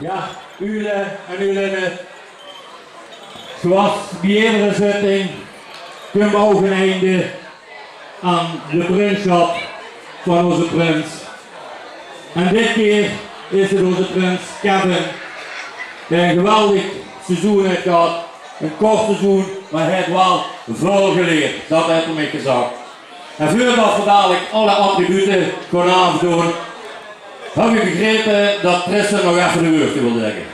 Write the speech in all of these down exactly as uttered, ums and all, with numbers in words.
Ja, Uule en Ulinne, zoeas bie edere zitting kump ouch ein einde aan de prinssjap van ózze prins. En dit kier is 't ózze prins Kevin, dae ein geweldig seizoen haet gehad. Ein kort seizoen, mer hae haet waal väöl geleerd. Dat haet 'r mich gezag. En veurdat v'r dalik alle attribute gaon aafdoon, höb ich begrepe dat Tristan nog effe e wäördje wil zègke.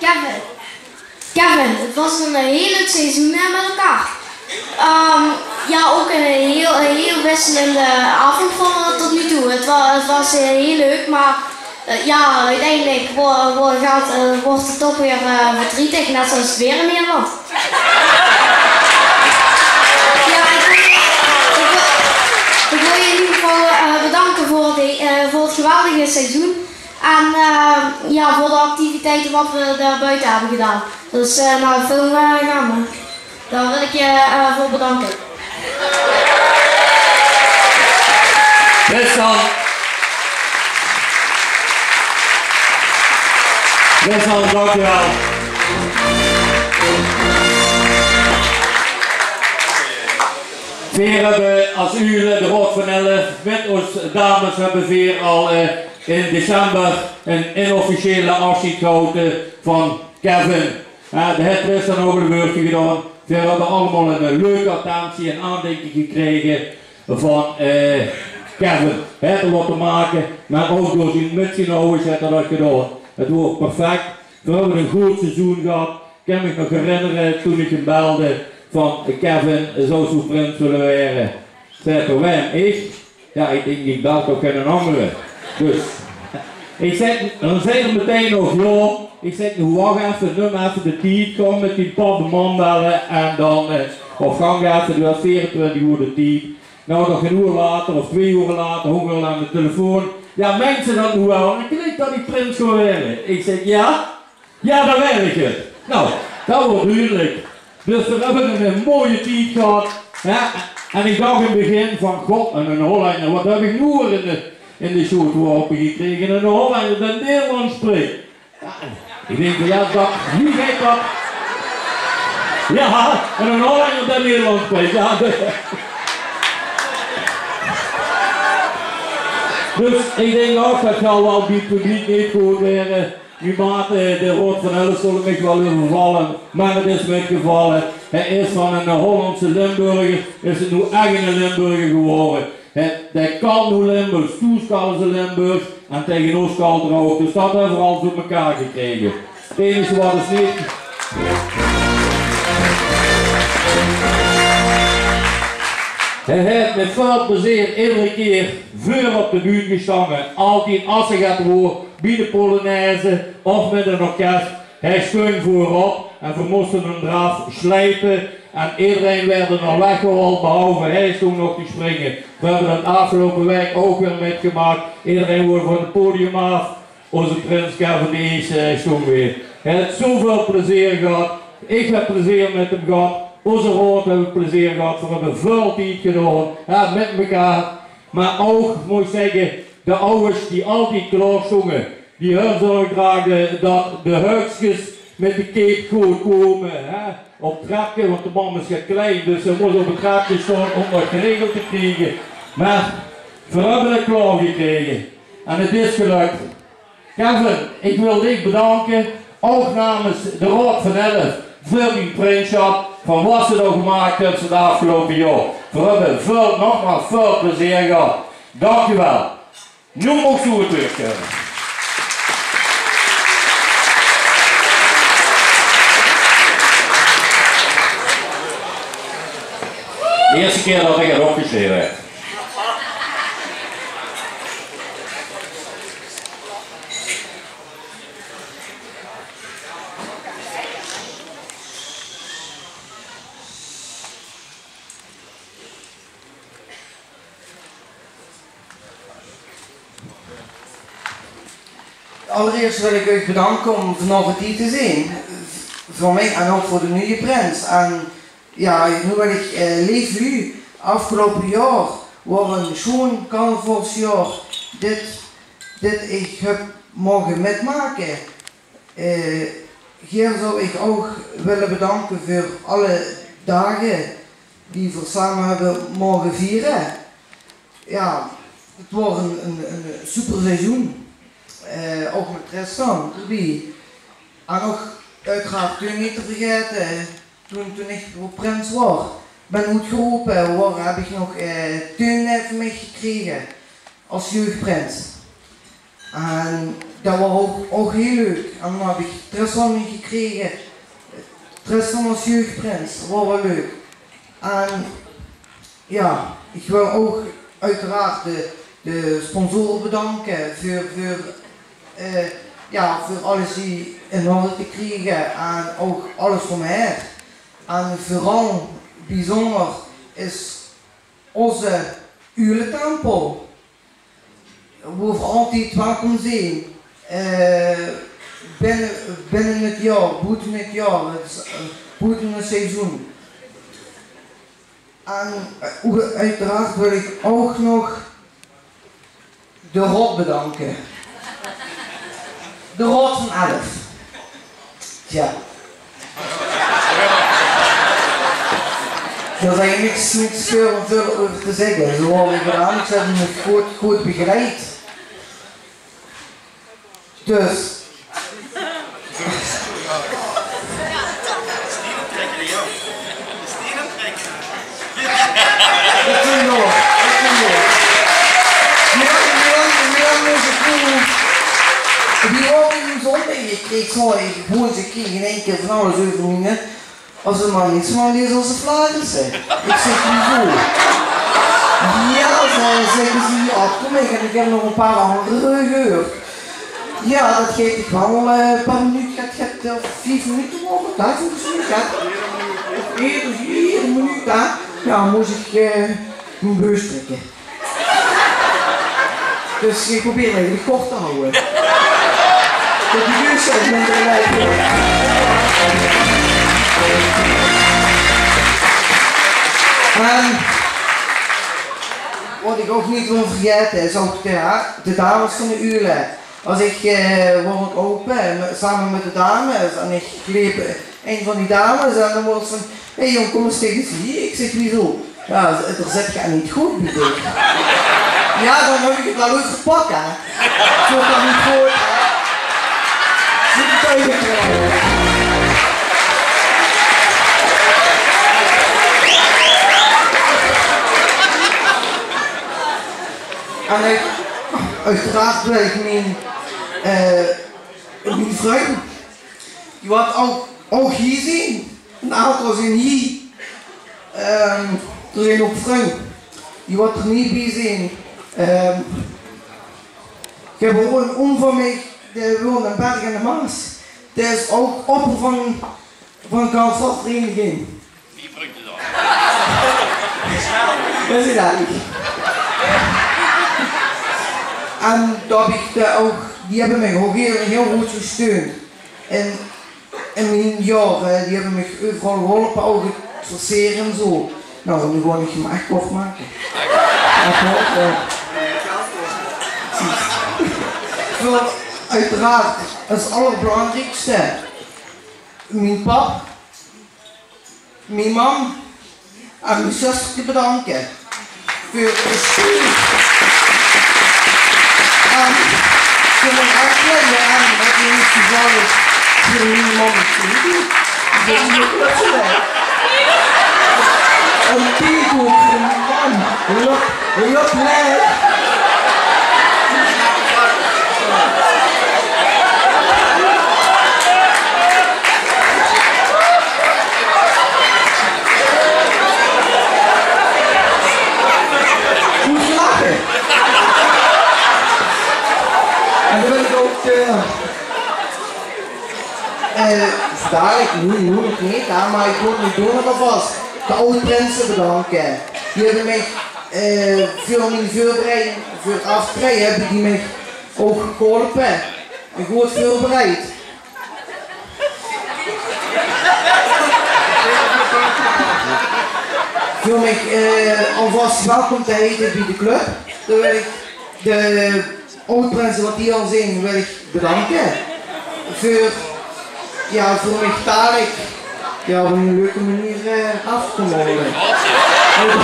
Kevin, Kevin, het was een heel leuk seizoen, hè, met elkaar. Ehm, ja, ook een heel, een heel wisselende avond van, eh, tot nu toe. Het wa-, het was, eh, heel leuk, maar, eh, ja, uiteindelijk wo-, wo-, gaat, eh, wordt het toch weer, eh, verdrietig, net zoals het weer in Nederland. Ja, ik wil, ik wil, ik wil je in ieder geval, eh, bedanken voor de, eh, voor het geweldige seizoen. En, eh, ja, voor de activiteiten wat we daar buiten hebben gedaan. Dus, eh, naar de film, eh, gaan we. Daar wil ik je, eh, voor bedanken. Tristan. Tristan, dankjewel. Veer höbbe es Uule, de Raod van Elf, mit ós dames höbbe veer al, eh, in december ein inofficiële aafsjeid gehaoje van Kevin. Jao, de haet Tristan ouch al e wäördje gedaon. Veer höbbe allemaol ein leuke attentie en aandinking gekrege van, eh, Kevin. Haet 'r laote make, mer ouch door zien, mit zien awwers haet 'r dat gedaon. 't Waor perfect. Veer höbbe ein good seizoen gehad. Ich kin mich nog herinnere toen ich 'm belde van: "Kevin, zouws doe prins wille waere?" Zaet 'r: "Wae, ich?" Jao, ich dink, ich bel toch geine angere. Dus, ich zèk, dan zaet 'r metein nog: "Jao." Ich zèk: "Noe, wach effe, num effe de tied, gaon mit dien pap en mam belle en dan, eh, of gaon effe, doe höbs veerentwintig oer de tied." Noe, nog ein oer later of twee oer later, hóng 'r aan de telefoon. "Jao, meins se dat noe waal? En ich dink dat ich prins gaon waere." Ich zèk: "Jao?" "Jao, dat waer ich." Noe, dat waor dudelik. Dus veer höbbe ein, ein mooie tied gehad, hè. En ich dach in 't begin van: "God, en eine Hollenjer, wat höb ich noe weer in de, in de sjoot geworpe gekrege? Eine Hollenjer dae Nederlands sprik." Jao, ich dink van: "Jao, dat, wie geit dat?" Jao, en eine Hollenjer dae Nederlands sprik. Jao, de-, dus ich dink ouch, dat zal waal bie 't publiek neet good waere. Mien maat, eh, de Raod van Elf, zólle mich waal euvervalle, mer 't is mitgevalle. Hae is van eine Hollandse Limburger, is 't noe ech eine Limburger gewore. Hae, dae kalt noe Limburgs, thoes kalle ze Limburgs en taenge ós kalt 'r ouch. Dus dat höbbe v'r al veur mekaar gekrege. 't Einige wat is neet Hae haet mit väöl plezeer edere kier veur op de bühne gestange. Altied es 'r get woor, bie de polonaise of mit ein orkes. Hae stung veurop en veer móste 'm d'raaf sjleipe. En ederein woort d'r nog weggehaold, behalve hae stóng nog te springe. Veer höbbe dat aafgeloupe waek ouch weer mitgemaak. Ederein woor van 't podium aaf. Ózze prins Kevin de Ierste, eh, stóng weer. Hae haet zoväöl plezeer gehad. Ich höb plezeer mit 'm gehad. Ózze raod höbbe plezeer gehad. Veer höbbe väöl tied gedaon, hè, mit mekaar. Mer ouch, mót ich zègke, de awwers die altied klaor stónge, die hun zörg draagde dat de häökskes mit de keep good kome, hè, op 't trepke, want de mam is get klein, dus ze mós op 't trepke staon óm dat geregeld te kriege. Mer veer höbbe 't klaor gekrege en 't is gelök. Kevin, ich wil dich bedanke, ouch namens de Raod van Elf, veur dien prinssjap, van wat se d'r gemaak höbs 't aafgeloupe jaor. Veer höbbe väöl, nogmaals, väöl plezeer gehad. Dankjewel. Noe moogs doe 't wäörd. De ierste kier dat ich 't opgesjreve höb. Allereerst wil ich uch bedanke óm vanaovend hie te zeen. Veur mich en ouch veur de nuje prins. En jao, noe wil ich, eh, leef luuj, aafgeloupe jaor Waor ein sjoon carnavalsjaor dit, dit ich höb moge mitmake. Eh, hie zou ich ouch wille bedanke veur alle daag die veer same höbbe moge viere. Jao, 't waor ein, ein, ein super seizoen. Eh, ouch mit Tristan d'rbie. En ouch oeteraard Teun neet te vergaete. Toen, toen ich prins waor, bön oetgerope waor, höb ich nog, eh, Teun naeve mich gekrege es jeugprins. En det waor ouch, ouch hiel leuk. En dan höb ich Tristan nog gekrege. Tristan es jeugprins, waor waal leuk. En jao, ich wil ouch oeteraard de, de sponsore bedanke veur, veur, eh, jao, veur alles hie in orde te kriege en ouch alles veur mich. En veural bezunjer is ózze Uletempel, wo veer altied welkom zeen. Eh, binne, binne 't jaor, boete 't jaor, 't is, eh, boete 't seizoen. En, eh, oe-, oeteraard wil ich ouch nog de raod bedanke. De Raod van Elf. Tja. Dao zal ich niks, niks väöl, väöl euver te zègke. Ze waore gedaon, ze höbbe mich good, good begeleid. Dus. Det is nog, det is nog. Wie lang, wie lang, wie lang is 't noe? Wie lang in de zon? Ich kreeg zo, ich woon, ich kreeg in ein kier van alles euver mich, hè. Es 'r mer niks mie lees es de Flaarisse. Ich zèk: "Wieso?" "Jao," zègke ze, "jao, kóm, ich, ich höb nog ein paar anger gehuurd." Jao, det geit toch waal, eh, ein paar minute, 't geit, eh, vief minute waere, duizend minute, jao. Of ieëder, vier minute, hè. Jao, mós ich, eh, mien beus trèkke. Dus ich probeer 't eigelik kort te haje. Det die dus ouch minder lijp. En waat ich ouch neet wil vergaete, is ouch de, de dames van de Ule. Es ich, eh, waor aan 't loupe, eh, same mit de dames, en ich leep ein van die dames, en dan waor ze van: "Hé jóng, kóm ins taenge mich." Ich zèk: "Wieso?" "Jao," zaet ze, "d'r zit get neet good bie dich." Jao, dan höb ich 't waal good gepak, hè. Zo kan 't good, hè. Zo kan 't good. En ich, oeteraard, blief mien, eh, mien vrunj, die waat ouch, ouch hie zeen. Ein aantal zeen hie. Ehm, d'r zeen ouch vrunj die waat d'r neet bie zeen. Ehm, ich höb ouch ein oom van mich, dae woont in Berg aan de Maas. Dae is ouch opper van, van carnavalsvereiniging. Die vrunj dan. Det is 't eigelik. En dao höb ich de ouch, die höbbe mich ouch hiel, hiel good gesteund. En in mien jaore, die höbbe mich euveral geholpe, ouch 't versere en zo. Nou, noe gaon ich 'm ech kort make. Ech waor, jao. Veur, oeteraard, 't allerbelangriekste, mien pap, mien mam, en mien zuster te bedanke veur de steun. En veur mien enkele, en waat ich neet toevallig veur mien mam te doon. Ich vin 't ouch leuk. En die doon veur mien mam. Lop, lop, lop. Good gelache. En dan wil ich ouch, eh, eh, dalik, noe, noe nog neet, hè, mer ich wil 't noe doon alvas. De aod-prinse bedanke. Die höbbe mich, eh, veur mien veurbereiding, veur aaftrejje, höbbe die mich ouch geholpe en good veurbereid. Door mich, eh, alvas welkom te heite bie de club, dan wil ich de aod-prinse wat hie al zeen, wil ich bedanke veur, jao, veur mich dalik, jao, op ein leuke manier, eh, aaf te kondige. Hopelijk.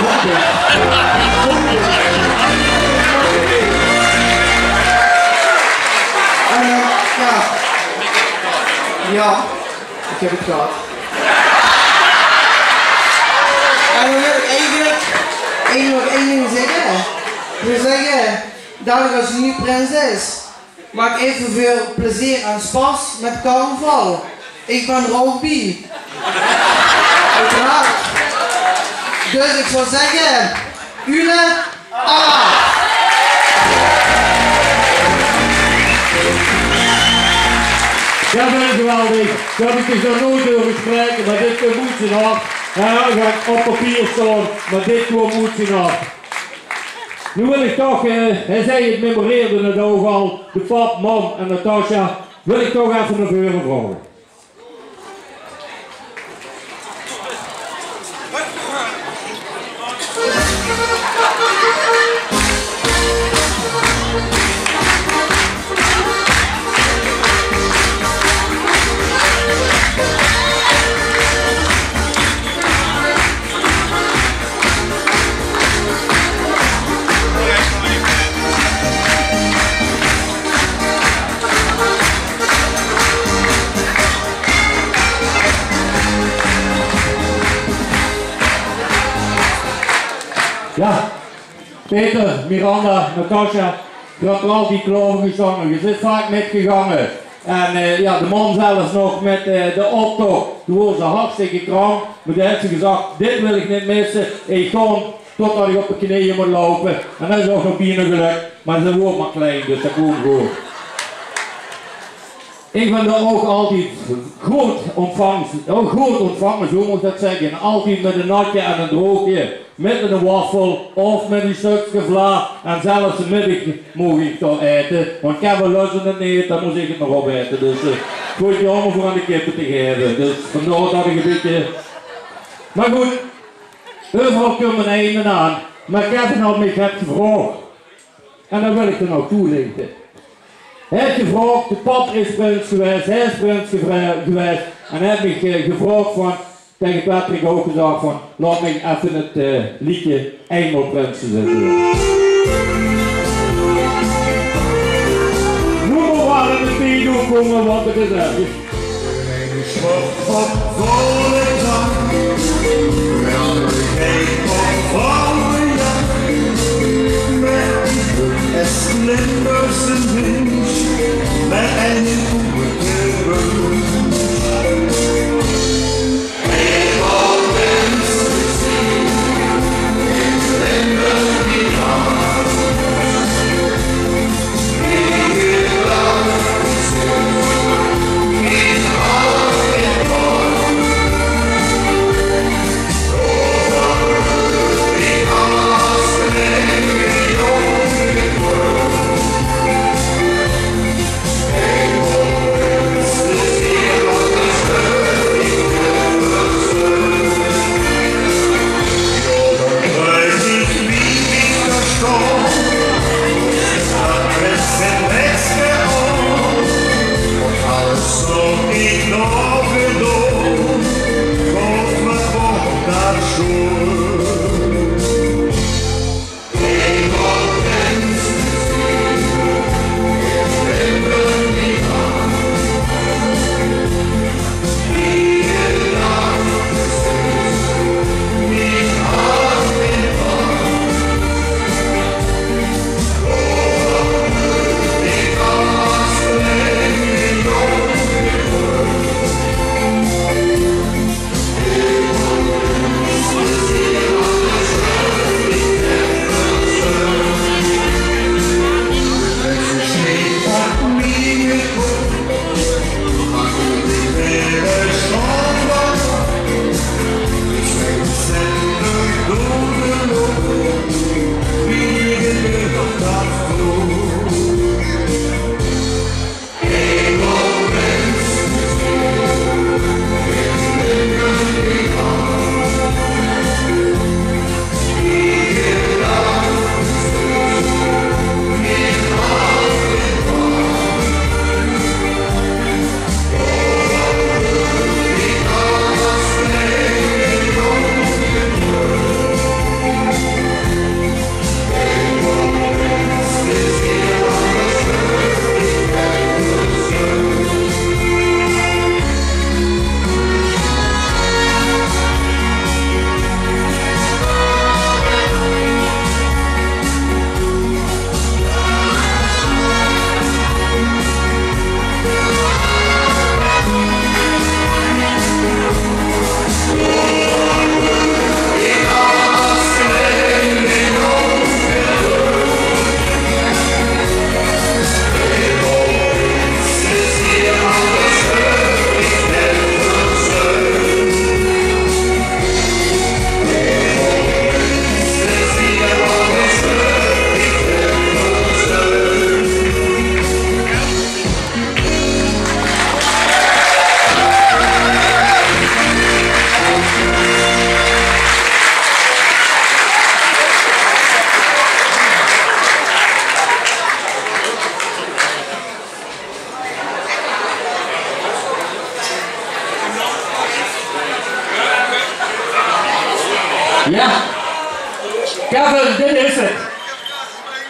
Hopelijk. En, eh, jao. Jao. Ich höb 't gehad. En dan wil ich eigelik, eigelik nog ein ding zègke. Ich wil zègke, dalik es 'r noe prins is, maak effe väöl plezeer en spas mit carnaval. Ich bön d'r ouch bie. Oeteraard. Dus ich zou zègke, Ule, Ah! Det is geweldig. Det höb ich nog noeit hure spraeke, mer dit kump oet zien hart. Jao, det geit op papier staon, mer dit kump oet zien hart. Noe wil ich toch, eh, hae zag 't, memoreerde 't ouch al, de pap, mam en Natasja, wil ich toch effe nao veure vraoge. Jao, Peter, Miranda, Natasja, geer höb altied klaor gestange. Geer zeet vaak mitgegange. En, eh, jao, de mam zelfs nog mit, eh, de optoch. Toen woor ze hartstikke krank. Mer toen haet ze gezag: "Dit wil ich neet misse. Ich gaon totdat ich op de kneeje mót loupe." En det is ouch nog bienao gelök. Mer ze woor mer klein, dus det kump good. Ich bön dao ouch altied good ontvange, ouch good ontvange, zo mót ich det zègke. En altied mit ein natje en ein droogje, mit ein waffel of mit ein stökske vla. En zelfs 's middigs moch ich dao aete, want ich höb 't lus in de neet, dan mós ich 't nog opaete. Dus, eh, ich vónj 't jaomer veur aan de kippe te gaeve. Dus vandaar det ich ein bietje, mer good, euveral kump ein einde aan. Mer ich höb nog, mich höb gevraog. En det wil ich d'r nog toelichte. Hae haet gevraog, de pap is prins gewaes, hae is prins gevra-, gewaes. En hae haet mich, eh, gevraog van, taenge Patrick ouch gezag van: "Laot mich effe 't, eh, leedje Einmaol Prins zinge." Noe mót waal in de studio kómme, want 't is erg. Op volle tang, op volle tang, mit es Limburgse mins, mit ein goede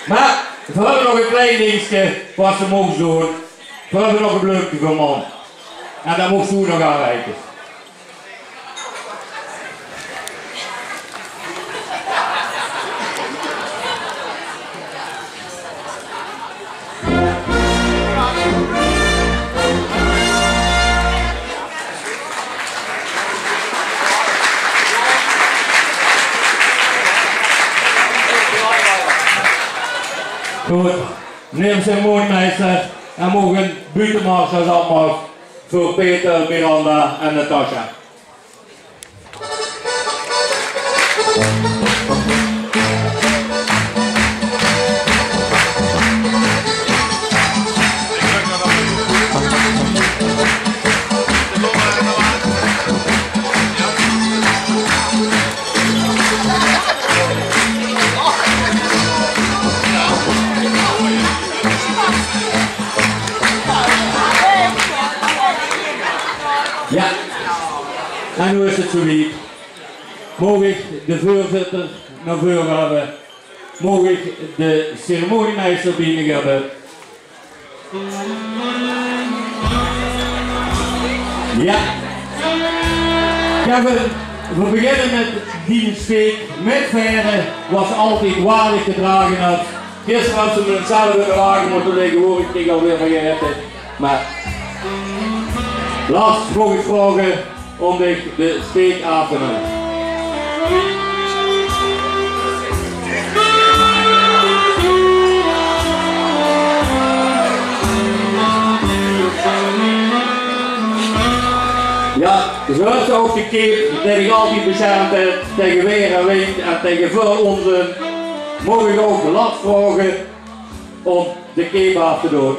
Mer veer höbbe nog e klein dingske wat ze mós doon. Veer höbbe nog e bleumke veur mam. En dat moogs doe nog aanreike. Good, meneer de ceremoniemeister, en moge buuttemars es afmars veur Peter, Miranda en Natasja. Jao, en noe is 't zoe wied. Maag ich de veurzitter nao veure höbbe? Maag ich de ceremoniemeister bie mich höbbe? Jao. Kevin, veer beginne mit dien steek mit vaere, wat se altied waardig gedrage höbs. Gister höbs se 'm zelf in de wage mótte lègke, huur ich dich alweer vergaete. Mer Lars, maag ich vraoge óm dich de steek aaf te numme? Jao, zoe is ouch de cape dae dich altied besjermp haet taenge waer en wind en taenge väöl ónzin. Maag ich ouch Lars vraoge óm de cape aaf te doon?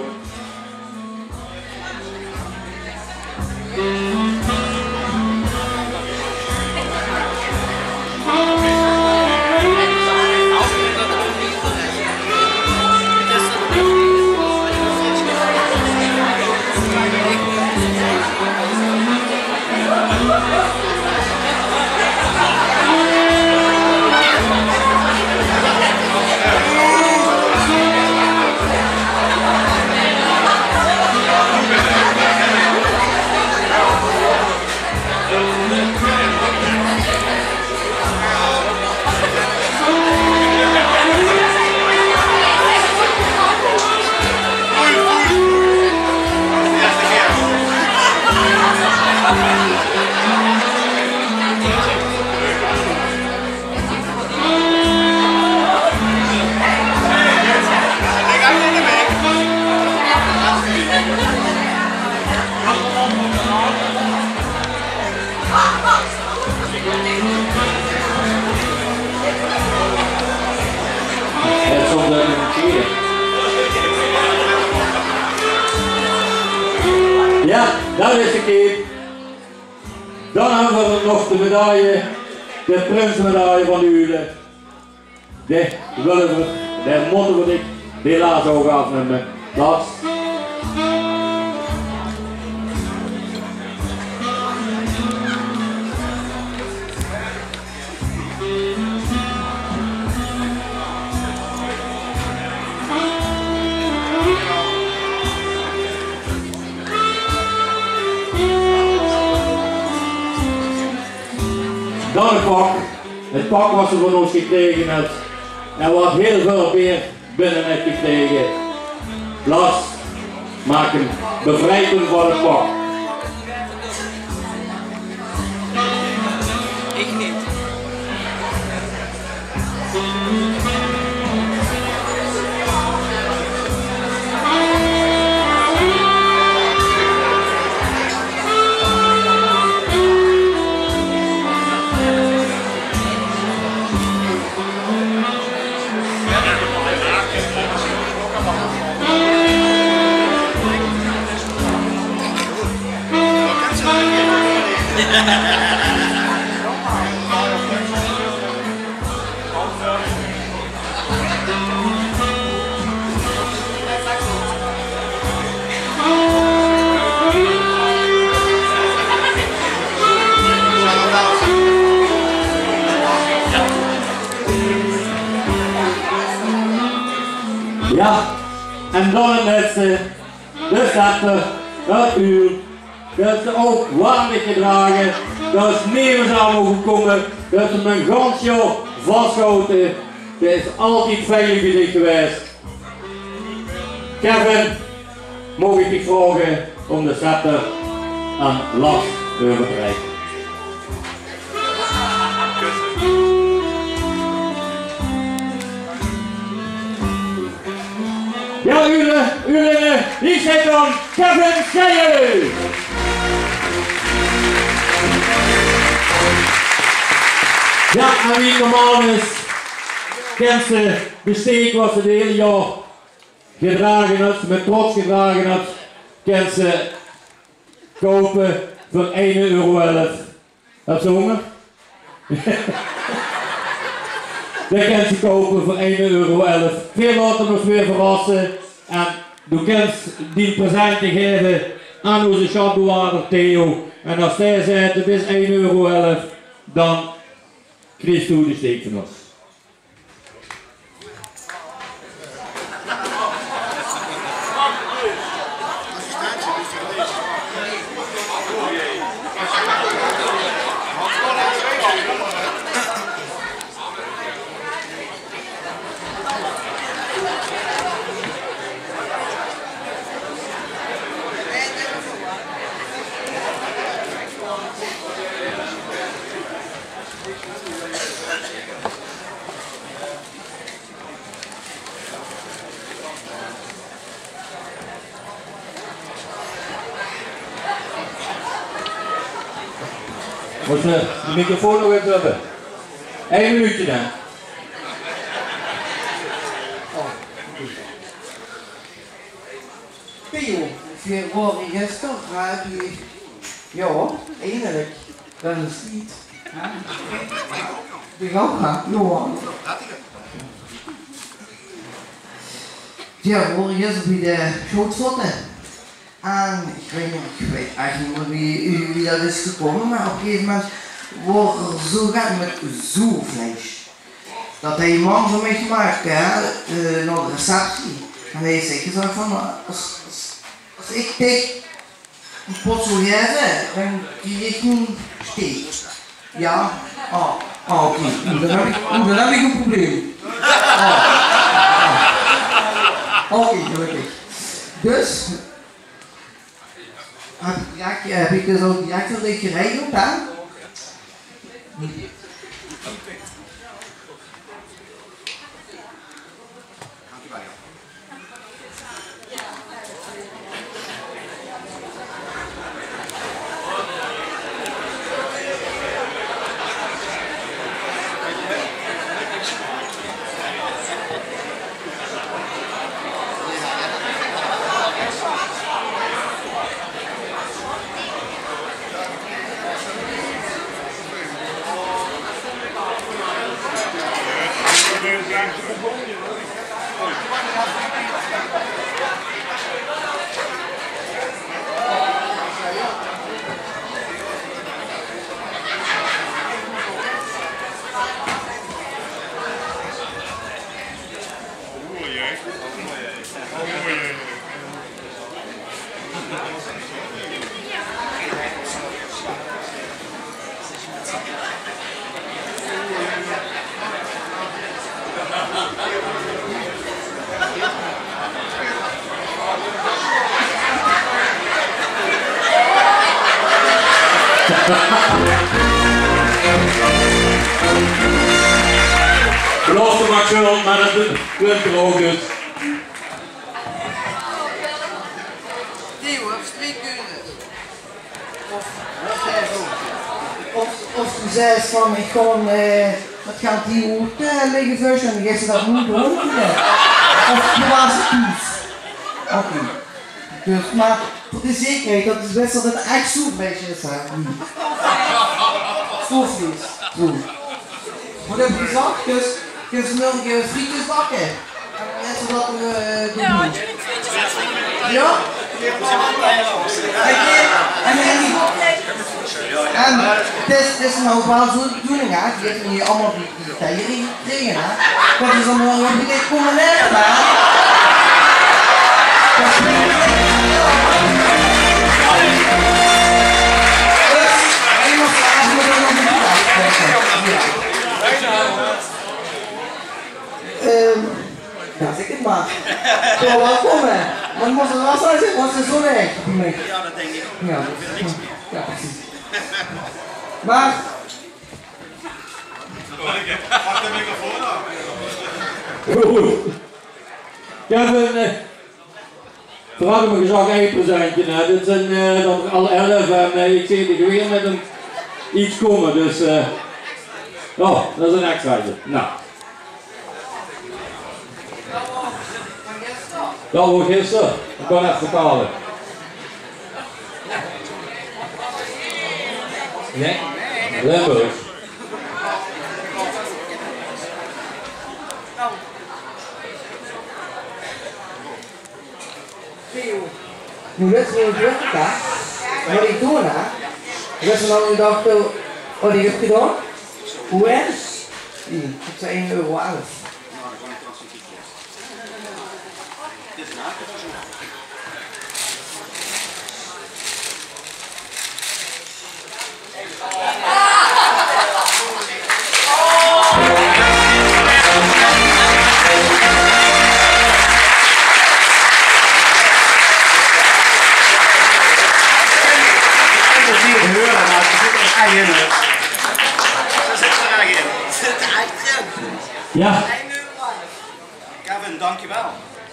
Jao, dat is de cape. Dan höbbe v'r nog de medaille, de prinsemedaille van de Uule. Dae wille v'r, dae mótte v'r dich helaas ouch aafnumme. Lars. Dan 't pak. 't Pak wat se van ós gekrege höbs. En wat hiel väöl beer binne haet gekrege. Lars, maak 'm, bevriej 'm van 't pak. Ich neet. Jao, en dan 't lèste, de scepter, 't uur, det ze ouch waardig gedrage, det ze nemes aan moge kómme, det ze 'm e gans jaor vashaoje. Det is altied veilig bie dich gewaes. Kevin, maag ich dich vraoge óm de scepter aan Lars euver te reike? Jao, ure, ure, hie steit dan Kevin Scheijen. Jao, en wie 't normaal is, kins se de steek waat se 't hiel jaor gedrage höbs, mit trots gedrage höbs, kins se koupe veur ein euro elf. Höbs se hónger? Det kins se koupe veur ein euro elf. Veer laote ós weer verrasse. En doe kins dien presentje gaeve aan ózze sjatbewaarder Theo. En es dae zaet: "Het is ein euro elf", dan kriegs doe de steek van ós. Mós se de microfoon nog effe höbbe? Ein minuutje dan. Theo, veer wore gister, eh, die, jao, eindelik. Det is 't. De ganga, jao. Jao, veer wore gister bie de Sjoutsvotte. En ich weit neet, ich weit eigelik neet mieë wie, wie det is gekómme, mer op e gegaeve moment waor d'r zoe get mit zoevleis. Det haet d'n man van mich gemaak, hè, eh, nao de receptie. En hae haet gezag van, eh, es, es, es ich dich ein pot zów gaeve, dan krieg ich ein steek. Jao? Ah, ah, oké. Oeh, dan höb ich, oeh, dan höb ich ein probleem. Ah, ah. Oké, gelökkig. Dus, höb ich direk, höb ich dus ouch direk veur dich geregeld, hè? Belofte maak schuld, mer det klump d'r ouch, dus. Theo, höbs twieë keuzes. Of, of, of doe zaes van: "Ich gaon, eh, det geld hie oet, eh, ligke vösje", en dan geis se det noe doon, hè. Of doe laots 't thoes. Oké. Dus, mer veur de zekerheid, det is bès det 't ech zoevleis is, hè. Zoevleis. Zoe. Waat höb ich gezag? Dus, kins se morge frietjes bakke? En dan is det, eh, de... Jao? En, en, en 't is, 't is noe waal zoe de bedoeling, hè. Die höbbe hie allemaol die, die teiering gekrege, hè. Det is dan waal weer ein bietje kómme laeve, hè. Zo, waal kómme. Dan mós 't waal zeen, want ze is zo weg. Jao, det dink ich ouch. Jao. Veer niks mieë. Jao, precies. Mer Pak de microfoon af. Good. Kevin, eh, veer hadde mer gezag ein presentje, hè. Dit zeen, eh, dan al elf en, eh, ich zeen dich weer mit ein iets kómme, dus, eh, oh, det is ein extraatje. Nou. Det woor gister. Ich kan effe vertale. Nae? Limburgs. Theo, noe wèts se wie 't weurt, hè? Wat ich doon, hè? Wèts se noe de dag waat ich höb gedaon? Hoe is? Hm, det is ein euro elf. Jao. Kevin, dankjewel.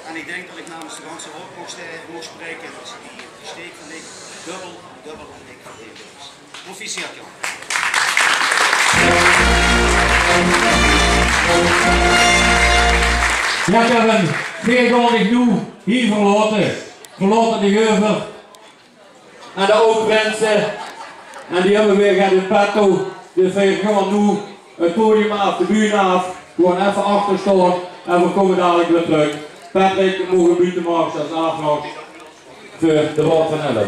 En ich dink det ich namens de ganse raod maag, eh, maag spraeke det se die, die steek van dich dubbel, dubbel en dik verdeend höbs. Proficiat, jóng. Jao, Kevin, veer gaon dich noe hie verlaote. Veer laote dich euver aan de aod-prinse. En die höbbe veer get in petto. Dus veer gaon noe 't podium aaf, de bühne aaf. Gewoon effe achter staon. En veer kómme dalik weer trök. Patrick, veer moge buutemarsj es aaflach veur de Raod van Elf.